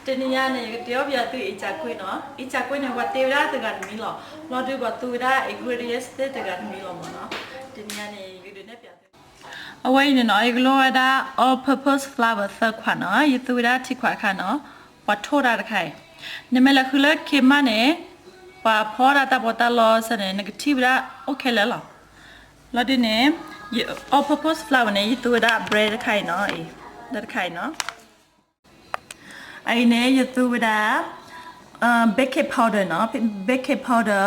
တနံၤညါန့ၣ် ယကတဲအီၣ်ပယီၤသု အံစၢ်ကွ့ၣ်နီၤ. အံစၢ်ကွ့ၣ်န့ၣ် ပှၤတ့ဝဲဒၣ်တဂၤတမံၤလီၤ. လီၤဒုးပှၤသူဝဲဒၣ် ingredients သ့ၣ်တဂၤတမံၤလီၤမ့ၢ်နီၤ. တနံၤညါန့ၣ် ယကဒုးနဲၣ်ပျးသု အဝဲအံၤန့ၣ်နီၤ ယကလိၣ်ဝဲဒၣ် all purpose flour သၢခွးနီၤ. ယသူဝဲဒၣ်ထံခွးတခါနီၤ. ပှၤထိၣ်တၢ်တခါအံၤ, နမ့ၢ်လဲၤဃုလၢ Kmart န့ၣ် ပှၤဖီဒၣ်တၢ်ပီးတၢ်လီဆၢန့ၣ် နကထံၣ်ဝဲဒၣ်အိၣ်ခဲလၢာ်လီၤ. လီၤဒုးန့ၣ် all purpose flour န့ၣ် ယသူဝဲဒၣ် brand တခါအံၤနီၤ, တခါအံၤနီၤ. အအံၤန့ၣ် ယသူဝဲဒၣ် baking powder နီၤ, baking powder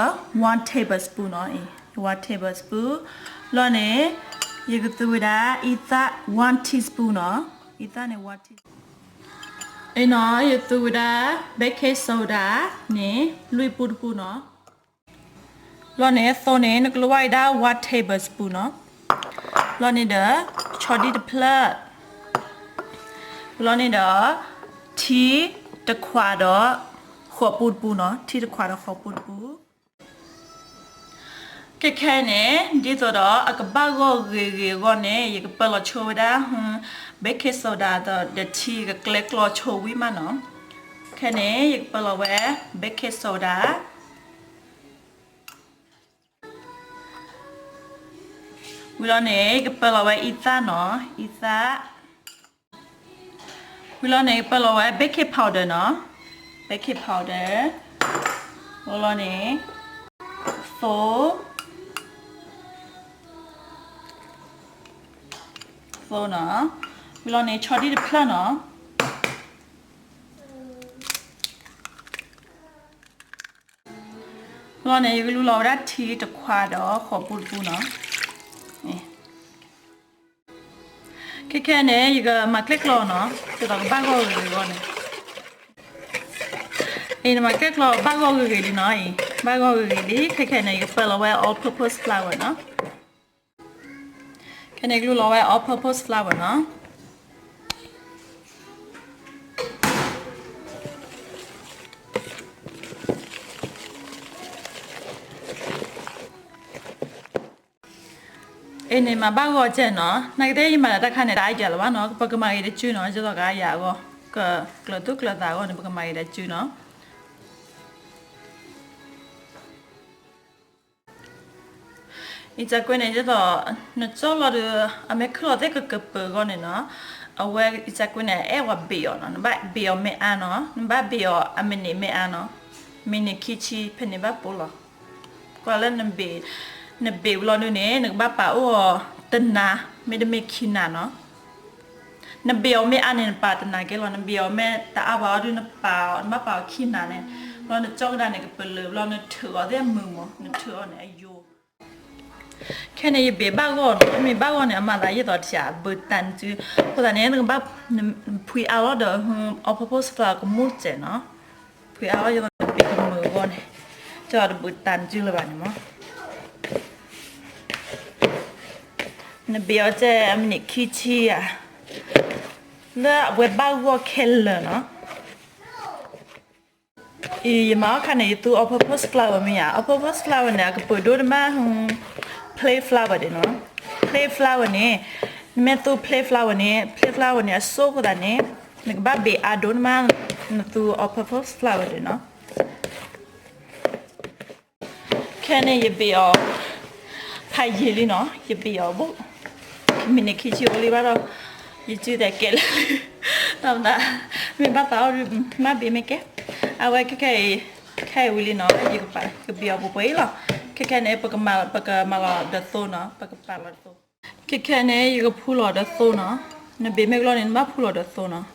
one tablespoon နီၤ, one tablespoon. လီၤန့ၣ် ယကသူဝဲဒၣ် အံသၣ် one teaspoon နီၤ, အံသၣ်န့ၣ် one teaspoon. အံၤနီၤ ယသူဝဲဒၣ် baking soda န့ၣ် လွံၢ်ပူတပူနီၤ. လီၤန့ၣ် သိန့ၣ် နကလိၣ်ဝဲဒၣ် one tablespoon နီၤ. လီၤန့ၣ်ဒီး ဆီဒံၣ်တဖျၢၣ်, လီၤန့ၣ်ဒီး ထံတခွးဒီး ဃိးပူတပူနီၤ, ထံတခွးဒီးဃိးပူတပူ. ခဲခဲအံၤန့ၣ် ဒ်သိးဒီးအကဘၣ်ဂီၢ်ဂ့ၤဂ့ၤအဂီၢ်န့ၣ် ယကပာ်လီၤဆိဝဲဒၣ် baking soda ဒီးထံကကျဲကျီဆိဝံၤမးနီၤ. ခဲန့ၣ် ယကပာ်လီၤဝဲ baking soda ဝံၤလီၤန့ၣ် ယကပာ်လီၤဝဲအံသၣ်နီၤ, အံသၣ်. ဝံၤလီၤန့ၣ် ယကပာ်လီၤဝဲ baking powder နီၤ, baking powder. ဝံၤလီၤန့ၣ် သိ, သိနီၤ. ဝံၤလီၤန့ၣ် ဆီဒံၣ်တဖျၢၣ်နီၤ. လီၤန့ၣ် ယကလူလီၤဝဲဒၣ်ထံတခွးဒီးဃိးပူတပူနီၤ. ခဲခဲန့ၣ် ယကမၤကျဲၣ်ကျီနီၤ, ဒ်သိးကဘၣ်ဂီၢ်ဂ့ၤဂ့ၤအဂီၢ်န့ၣ်. အံၤ နမၤကျဲၣ်ကျီဘၣ်ဂီၢ်ဂ့ၤဂ့ၤလံနီၤ, အံၤ ဘၣ်ဂီၢ်ဂ့ၤဂ့ၤလံ. ခဲခဲန့ၣ် ယကပာ်လီၤဝဲ all purpose flour နီၤ. ခဲန့ၣ် ကလူလီၤဝဲ all purpose flour နီၤ. အံၤန့ၣ် မၤဘၣ်ဂီၢ်ကဲနီၤ, နာ်က့သ့ၣ် ယမၤလၢတၢ်ခါန့ၣ် တအါယၤလၢၤဘၣ်နီၤ, ပကမၤဂ့ၤတစုနီၤ, ဒ်သိးကယၤအဂီၢ်, ကကျၢၤသူၣ်ကျၢၤသးအဂီၢ်န့ၣ် ပကမၤဂ့ၤတစုနီၤ. အံစၢ်ကွ့ၣ်န့ၣ် ဒ်သိး နကၠီၣ်လီၤဒီး အမ့ၢ်ခုၣ်လီၤသ့ၣ်ကကပၢၤအဂီၢ်န့ၣ်နီၤ, အဝဲအံစၢ်ကွ့ၣ်န့ၣ် အဲၣ်ဝဲဘ့ၣ်အီၤနီၤ, နဘၣ်ဘ့ၣ်အီၤမ့ၢ်အါနီၤ, နဘၣ်ဘ့ၣ်အီၤအမံးနံးမ့ၢ်အါနီၤ, မံးနံးခံဆံဖဲန့ၣ်ဘၣ်ပိာ်လီၤ. ကွၢ်လၢနဘ့ၣ်, နဘ့ၣ်ဝံၤလီၤဒုးန့ၣ် နကဘၣ်ပာ်အိၣ်အီၤတနၤ, မ့တမ့ၢ်ခံနၤနီၤ. နဘ့ၣ်အီၤမ့ၢ်အါန့ၣ် နပာ်တနၤကဲလီၤ, နဘ့ၣ်အီၤမ့ၢ်တအါဘၣ်အီၤဒုး နပာ်အီၤ, နဘၣ်ပာ်အီၤခံနၤန့ၣ်, ဘျီနကၠီကဒါန့ၣ် ကပလၢာ်, ဘျီနထုးအီၤသ့ၣ်မုာ်မး, နထုးအီၤန့ၣ်အယိာ်. ခဲန့ၣ် ယဘ့ၣ်ဘၣ်ဂီၢ်နီၤ, မ့ၢ်ဘၣ်ဂီၢ်န့ၣ် အမၤသးဒ်သိးတၢ်ဘုးတၢ်နစု, အဃိသတးန့ၣ် နကဘၣ်ဖှံအါလီၤဒီး all purpose flour ကမူၣ်စဲးနီၤ. ဖှံအါလီၤ ယသးဘ့ၣ်ကမုာ်အဂီၢ်န့ၣ်, တၢ်တဘုးတၢ်နစုလၢၤဘၣ်န့ၣ်မး. နဘ့ၣ်အီၤကဲအမံးနံးခံဆံဧါ, လၢအဝဲဘၣ်ဂီၢ်ခဲလၢာ်နီၤ. အံၤ ယမၤအီၣ်ခါန့ၣ် ယသူ all purpose flour မ့ၢ်ဧါ, all purpose flour န့ၣ် အကပၢၤဒိၣ်တမး plain flour ဒ်နီၤ. Plain flour န့ၣ် နမ့ၢ်သူ plain flour န့ၣ် plain flour န့ၣ် အစိၢ်အဃိသတးန့ၣ် နကဘၣ်ဘ့ၣ်အါဒိၣ်တမး နသူ all purpose flour ဒ်နီၤ. ခဲန့ၣ် ယဘ့ၣ်အီၤ ဖးယံာ်လံနီၤ, ယဘ့ၣ်အီၤဘိၣ် မံးနံးခံဆံအိၣ်လံဘၣ်ဒီး ယစုတဲကဲလၢာ်လံ, တၢ်မနုၤ မ့ၢ်ဘၣ်သးအီၣ် မ့ၢ်ဘ့ၣ်မ့ၢ်ကဲ, အဝဲခဲခဲအံၤ ခဲအံၤဝံၤလံနီၤ, ယကဘ့ၣ်အီၤပှဲၤပှဲၤအံၤလီၤ. ခဲခဲန့ၣ် ပကမၤလီၤဒီးသိနီၤ, ပကပာ်လီၤဒီးသိ. ခဲခဲန့ၣ် ယကဖူလီၤဒီးသိနီၤ, နဘ့ၣ်မ့ၢ်ကလီန့ၣ် နဘၣ်ဖူလီၤဒီးသိနီၤ,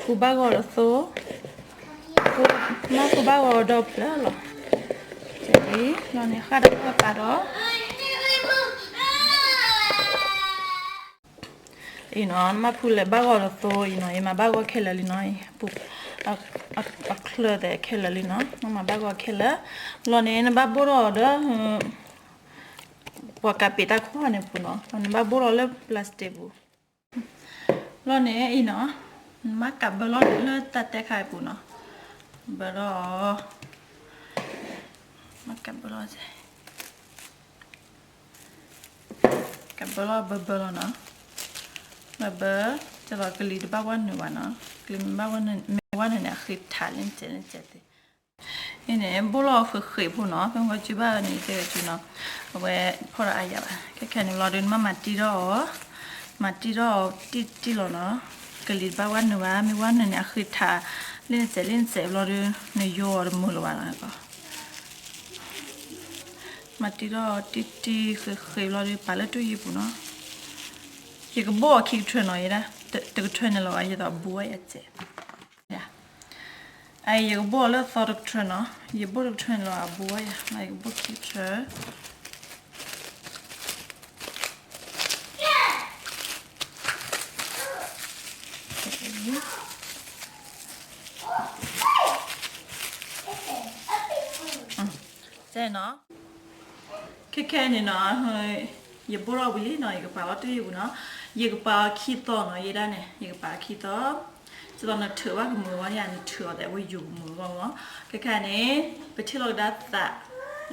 ဖူဘၣ်ဂီၢ်ဒီးသိ, မ့ၢ်ဖူဘၣ်ဂီၢ်ဒီးဖျၢၣ်လီၤ. လီၤန့ၣ် ဃၣ်ဒီးပာ်ဒီး အံၤနီၤ, နမ့ၢ်ဖူလဲၤဘၣ်ဂီၢ်ဒီးသိအံၤနီၤ, ယမၤဘၣ်ဂီၢ်ခဲလၢာ်လံနီၤ, အချၢသဲးခဲလၢာ်လံနီၤ, နမၤဘၣ်ဂီၢ်ခဲလၢာ်, လီၤန့ၣ် နဘၣ်ဘိၣ်ထီၣ်ဒီး ပှၤကးပ့းတၢ်ခိၣ်န့ၣ်ပူၤနီၤ, နဘၣ်ဘိၣ်ထီၣ်လၢ plastic ပူၤ, လီၤန့ၣ်အံၤနီၤ, နမ့ၢ်ကးဘၢလီၤလၢတၢ်တဲခါအံၤပူၤနီၤ, ဘၢလီၤ, မ့ၢ်ကးဘၢလီၤ ကးဘၢလီၤ ဘၢဘၢလီၤနီၤ, ဘၢဘၢ, ကလီၤကလံၤတဘၣ်ဝဲနုာ်ဘၣ်နီၤ, ကလံၤမ့ၢ်ဘၣ်ဝဲနုာ် မ့ၢ်ဝဲနုာ်န့ၣ် အဃ့ထးလၢနစဲးလၢနစဲးသ့. အံၤန့ၣ် ဘိၣ်လီၤဃ့ဃ့ဖိနီၤ, ဖဲမ့ၢ်ကစၢ်ဘၣ်န့ၣ် တဲဝဲကနီၤ, အဝဲဖီၣ်ဒီးအါယၤဘၣ်. ခဲခဲန့ၣ်ဘျီဒီး နဘၣ်မၤတံၢ်ထီၣ်အီၤ, မၤတံၢ်ထီၣ်အီၤတံၢ်တံၢ်လီၤနီၤ. ကလံၤတဘၣ်ဝဲနုာ်ဘၣ်, မ့ၢ်ဝဲနုာ်န့ၣ် အဃ့ထးလၢနစဲးလၢနစဲးဘျီဒီး နယိအီၤတမုာ်လၢၤဘၣ်နီၤ. မၤတံၢ်ထီၣ်အီၤတံၢ်တံၢ်ဃ့ဃ့ဘျီဒီး ပာ်လၢတူၢ်ယံၤပူၤနီၤ. ယကဘိၣ်အီၤခံကထြၢနီၤ, ယဲဒၣ် တကထြၢန့ၣ်လီၤဘၣ်, ယသိးအဘူးဝဲယစဲး. ယကဘိၣ်အီၤလၢအသီတကထြၢနီၤ, ယဘိၣ်တကထြၢန့ၣ်လီၤ အဘူးဝဲယၤ, ယကဘိၣ်ခံကထြၢ. ခဲခဲန့ၣ်နီၤ, ယဘိၣ်ထီၣ်ဝံၤလံနီၤ, ယကပာ်လီၤတူၢ်ယံၤပူၤနီၤ. ယကပာ်အီၤခံသီနီၤ, ယဲဒၣ်န့ၣ် ယကပာ်အီၤခံသီ. ဒ်သိးနထုးဘၣ်ကမုာ်အဂီၢ်န့ၣ်, နထုးအီၤသးဝဲယိာ်ကမုာ်အဂီၢ်မး. ခဲခဲန့ၣ် ပထံၣ်လိာ်ကဒါသး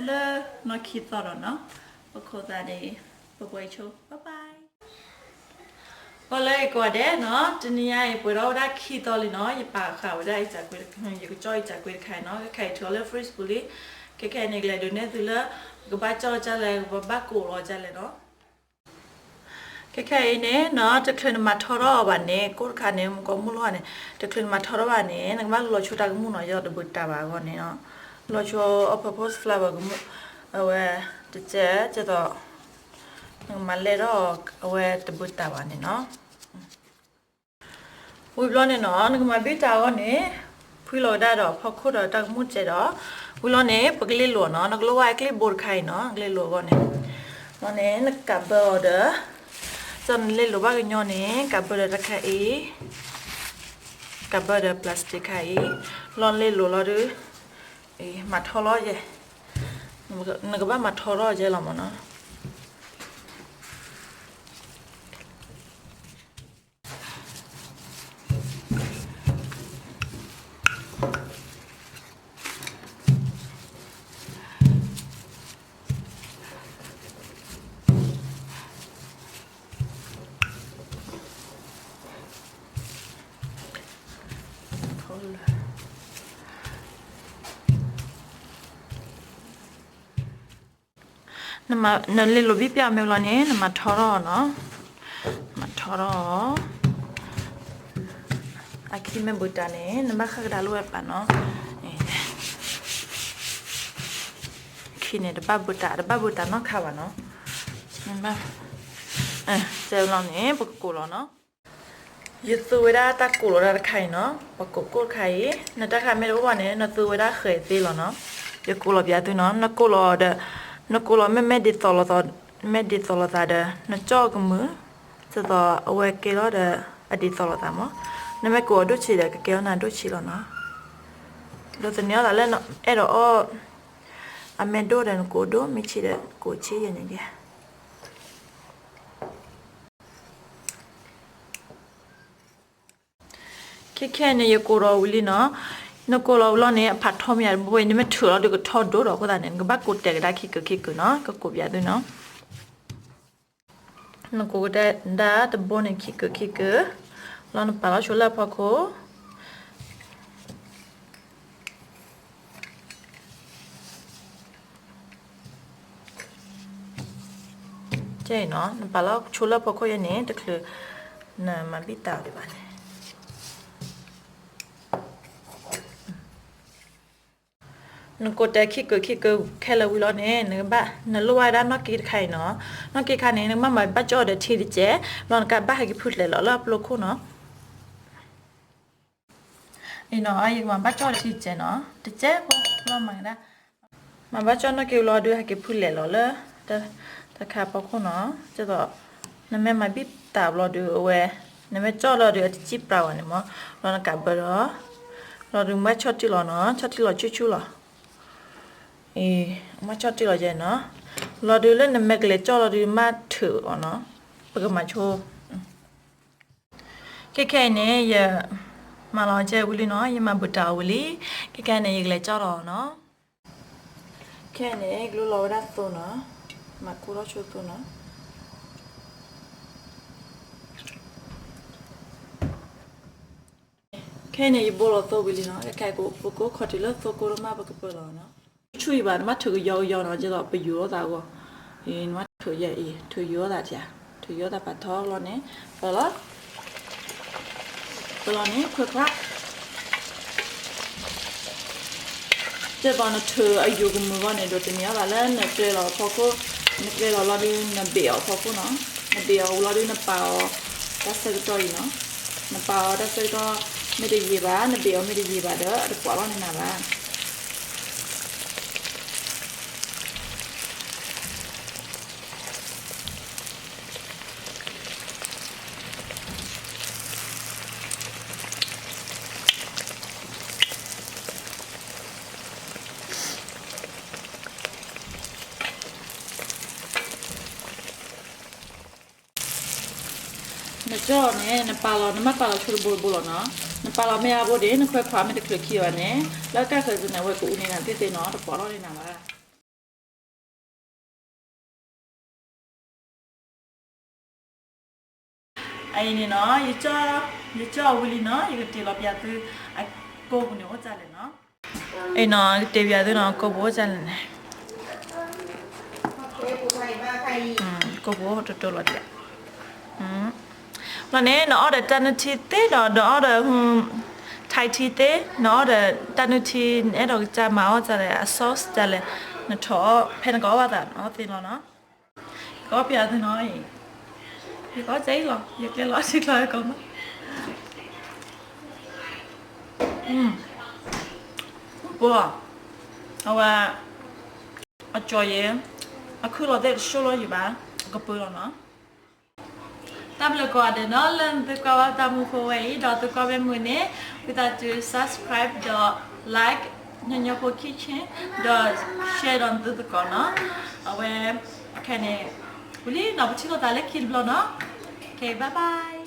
လၢနီၢ်ခံသီဒီးနီၤ. အခိၣ်သးန့ၣ် ပပှဲၤဆိ bye bye. ပှၤလၢယကိးဂၤဒဲးနီၤ, တနံၤညါအံၤ ပှဲၤထီၣ်ဝဲဒၣ်ခံသီလံနီၤ, ယပာ်ဃာ်ဝဲဒၣ် ယကစၢ်ကွ့တခါအံၤနီၤ, ခဲခဲအံၤထုးအီၤလၢ fridge ပူၤလံ. ခဲခဲအံၤန့ၣ် ကလဲၤဒုးနဲၣ်သုလၢ ကဘၣ်ကၠီၣ်ဒ်လဲၣ်, ကဘၣ်ကိးလီၤဒ်လဲၣ်နီၤ. ခဲခဲအံၤန့ၣ်နီၤ, တချုးနမၤထီထီၣ်အီၤဘၣ်န့ၣ်, ကိၣ်တခါန့ၣ် မုၢ်ကီၢ်မုၢ်လီၤန့ၣ်, တချုးနမၤထီထီၣ်ဘၣ်န့ၣ် နကဘၣ်လီၤဆိတၢ်ကမူၣ်နီၤ, ယတဘုးတၢ်ဘၣ်အဂီၢ်န့ၣ်နီၤ. လီၤဆိ all purpose flour ကမူၣ်, အဝဲ တကဲး, ဒ်သိး နကမၤလဲၢ်ထီၣ် အဝဲတဘုးတၢ်ဘၣ်န့ၣ်နီၤ. ဝံၤဘျီန့ၣ်နီၤ, နကမၤဘံၣ်တၢ်အဂီၢ်န့ၣ်, ဖှံလီၤကဒါဒီးဖီခိၣ်ဒီးတၢ်ကမူၣ်စဲးဒီး, ဝံၤလီၤန့ၣ် ပကလ့လိာ်နီၤ, နကလိၣ်ဘၣ်ကျ့ၣ်ဘိတခါအံၤနီၤ, ကလ့လိာ်အဂီၢ်န့ၣ်. ဘျီန့ၣ် နကးဘၢအီၤဒီး, ဒ်သိးနလ့လိာ်ဘၣ်ကညီန့ၣ် ကးဘၢဒီးတၢ်ခါအံၤ, ကးဘၢဒီး plastic ခါအံၤ, လီၤလ့လိာ်လီၤဒီး, မၤထီလီၤယဲ, နကဘၣ်မၤထီထီၣ်ယဲလီၤမးနီၤ. နလ့လိာ်ဘံၣ်ပၠၣ်မ့ၢ်လီၤန့ၣ် နမၤထီထီၣ်နီၤ, မၤထီထီၣ်. အခံမ့ၢ်ဘုးတၢ်န့ၣ် နဘၣ်ဃၣ်ကဒါလိာ်ဝဲပာ်နီၤ, ခံန့ၣ် တဘၣ်ဘုးတၢ်, တဘၣ်ဘုးတၢ်နီတခါဘၣ်နီၤ. စဲလီၤန့ၣ် ပကကိးလီၤနီၤ. ယသူဝဲဒၣ်တၢ်ကိးလီၤတၢ်တခါအံၤနီၤ, ပကိးကိၣ်တခါအံၤ, နတၢ်ခါမ့ၢ်တအိၣ်ဘၣ်န့ၣ် နသူဝဲဒၣ်ဃဲၤသ့လီၤနီၤ. ယကိးလီၤပၠးသုနီၤ, နကိးလီၤဒီး, နကိးလီၤမ့မ့ၢ်ဒ်သိးလိာ်သး, မ့ၢ်ဒ်သိးလိာ်သးဒီး နကၠီၣ်ကမုာ်, ဒ်သိးအဝဲကဲလီၤဒီး အဒ်သိးလိာ်သးမး, နမ့ၢ်ကိးအီၤဒိၣ်ဆံးဒီး ကကဲလီၤနၤဒိၣ်ဆံးလီၤနီၤ. ဒ်သိးသန့ၤအီၤသးလၢအဲၣ်ဒိးအီၣ် အမ့ၢ်ဒိၣ်ဒီး နကိးဒိၣ်, မ့ၢ်ဆံးဒီး ကိးဆံးယဲန့ၣ်ဒ် ခဲခဲန့ၣ် ယကိးလီၤဝံၤလံနီၤ. နကိးလီၤဝံၤလီၤန့ၣ် အဖးထီမ့ၢ်ယၤတဘိအံၤ, နမ့ၢ်ထုးလီၤဒီးကထီဒိၣ်ဒီးအဃိသတးန့ၣ် နကဘၣ်ကိးတဲာ်ကဒါခံကုာ်ခံကုာ်နီၤ, ကကိးပၠးသုနီၤ. နကိးကဒါတဘိန့ၣ် ခံကုာ်ခံကုာ်, လီၤနပာ်လီၤဆိလၢအဖီခိၣ် ကဲနီၤ, နပာ်လီၤဆိလၢဖီခိၣ်ယဲန့ၣ် တချုးနမၤဘံၣ်တၢ်ဒံးဘၣ်န့ၣ်, နကိးတဲာ်ခံကုာ်ခံကုာ်ခဲလၢာ်ဝံၤလီၤန့ၣ် နကဘၣ် နလိၣ်ဘၣ်ဝဲဒၣ်နီၣ်က့တခါအံၤနီၤ. နီၣ်က့တခါန့ၣ် နကဘၣ်မၤဘၣ်ကၠီၣ်ဒီးထံတစဲး, ဘျီနကဘၣ်ဟဲက့ၤဖုလဲးလီၤလၢအပျိခိၣ်နီၤ. အံၤနီၤ ယကမၤဘၣ်ကၠီၣ်တထံတစဲးနီၤ, တစဲးဖိလီၤမၤကဒါ, မၤဘၣ်ကၠီၣ်နီၣ်က့ဝံၤလီၤဒီး ဟဲက့ၤဖုလဲးလီၤလၢ တၢ်ခါဖီခိၣ်နီၤ, ဒ်သိး နမ့ၢ်မၤဘံၣ်တၢ်ဘျီဒီး အဝဲ နမ့ၢ်ကၠီၣ်လီၤဒီး အတစံၣ်ပြးဝဲန့ၣ်မး, ဘျီနကးဘၢဒီး, ဘျီဒီးမ့ၢ်ဆီၣ်တံၢ်လီၤနီၤ, ဆီၣ်တံၢ်လီၤဆူၣ်ဆူၣ်လီၤ. အံၤ မ့ၢ်ဆီၣ်တံၢ်လီၤယဲနီၤ, ဘျီဒီးလၢနမ့ၢ်ကလဲၤကၠီၣ်လီၤဒီး မ့ၢ်ထုးအီၤနီၤ, ပကမၤဆိ ခဲခဲအံၤန့ၣ် ယမၤလီၤကဲဝံၤလံနီၤ, ယမၤဘုးတၢ်အီၤဝံၤလံ, ခဲခဲအံၤန့ၣ် ယကလဲၤကၠီၣ်လီၤနီၤ. ခဲအံၤန့ၣ် ကလူလီၤဝဲဒၣ်သိနီၤ, မၤကိၢ်ထီၣ်ဆိသိနီၤ. ခဲအံၤန့ၣ် ယဘိလီၤသိဝံၤလံနီၤ, ခဲအံၤပကအိၣ်ခိးတုၤလၢသိကိတမၣ် ပကပၢလီၤနီၤ. ဆူၣ်အံၤဘၣ် နဘၣ်ထုးကယီကယီနီၤ, ဒ်သိးပယူၤလိာ်သးအဂီၢ်, နဘၣ်ထုးယၤအံၤ ထုးယူၤလိာ်သးတယၤ, ထုးယူၤလိာ်သးပာ်ထီၣ်လီၤန့ၣ်, ပၢလီၤ, ပၢလီၤန့ၣ် ခွဲးခွါ ဒ်သိးနထုးအယူၤကမုာ်အဂီၢ်န့ၣ် ဒိးသန့ၤအီၤသးလၢနကျဲလီၤအဖီခိၣ်, နကျဲလီၤလီၤဒုး နဘ့ၣ်အီၤအဖီခိၣ်နီၤ, နဘ့ၣ်အီၤဝံၤလီၤဒုး နပာ်အီၤတၢ်ဆၢကတီၢ်အံၤနီၤ, နပာ်အီၤတၢ်ဆၢကတီၢ် မ့ၢ်တယံာ်ဘၣ်, နဘ့ၣ်အီၤမ့ၢ်တယံာ်ဘၣ်ဒီး အတပှၤလီၤန့ၢ်နၤဘၣ်. နကၠီၣ်န့ၣ် နပာ်လီၤ နမ့ၢ်ပာ်လီၤဆိတဘိတဘိလီၤနီၤ, နပာ်လီၤမ့ၢ်အါဘိဒၣ် နခွဲးခွါမ့ၢ်တချုးခံဘၣ်န့ၣ် လၢကၢ်ဃၢၤစ့ၢ်န့ၣ် အဝဲကအူန့ၢ်နၤသ့သ့နီၤ, တပှၤလီၤန့ၢ်နၤဘၣ်. အအံၤန့ၣ်နီၤ, ယကၠီၣ်အဝံၤလံနီၤ, ယကတ့ၢ်လီၤပျးသု အကိာ်ပူၤန့ၣ်အိၣ်ဒ်လဲၣ်နီၤ. အံၤနီၤ, ကတ့ၢ်ပျးသုနီၤ ကိာ်ပူၤအိၣ်ဒ်လဲၣ်န့ၣ်, ကိာ်ပူၤအိၣ်တတိလီၤဒ်, လီၤန့ၣ် နအီၣ်ဒီးတၢ်နုၢ်ထံသ့ဒီး နအီၣ်ဒီး Thai tea သ့, နအီၣ်ဒီးတၢ်နုၢ်ထံ နအဲၣ်ဒိးကစၢ်မၤအီၣ်ဒ်လဲၣ် အ sauce ဒ်လဲၣ်, နထီၣ်ဖဲနကအီၣ်ဘၣ်သး နအီၣ်သ့လီၤနီၤ. ကီၢ်ပျးသုနီၤအံၤ, ယကီၢ်ကၠဲအံၤလီၤ, ယကျဲလီၤထံကျီယကီၢ်မး, ပှၤ, အဝဲ, အကၠီၤယဲ, အခုၣ်လီၤသ့ၣ်တဆိၣ်လီၤယံၤဘၣ်, အကပၢလီၤနီၤ. တၢ်ဘျုးကိးဂၤဒဲးနီၤ လၢသုကွၢ်ဘၣ်တၢ်မူဖိဝဲအံၤ ဒီးသုကွၢ်ဘၣ်မုာ်န့ၣ် ဝံသးစူၤ subscribe ဒီး like ညီညီဖိ Kitchen ဒီး share ဒီးသုသကိးနီၤ. အဝဲ, ခဲန့ၣ်, ဝံၤလံနီၤ ပထံၣ်လိာ်သးလၢခံတဘျီနီၤ. Okay, bye bye.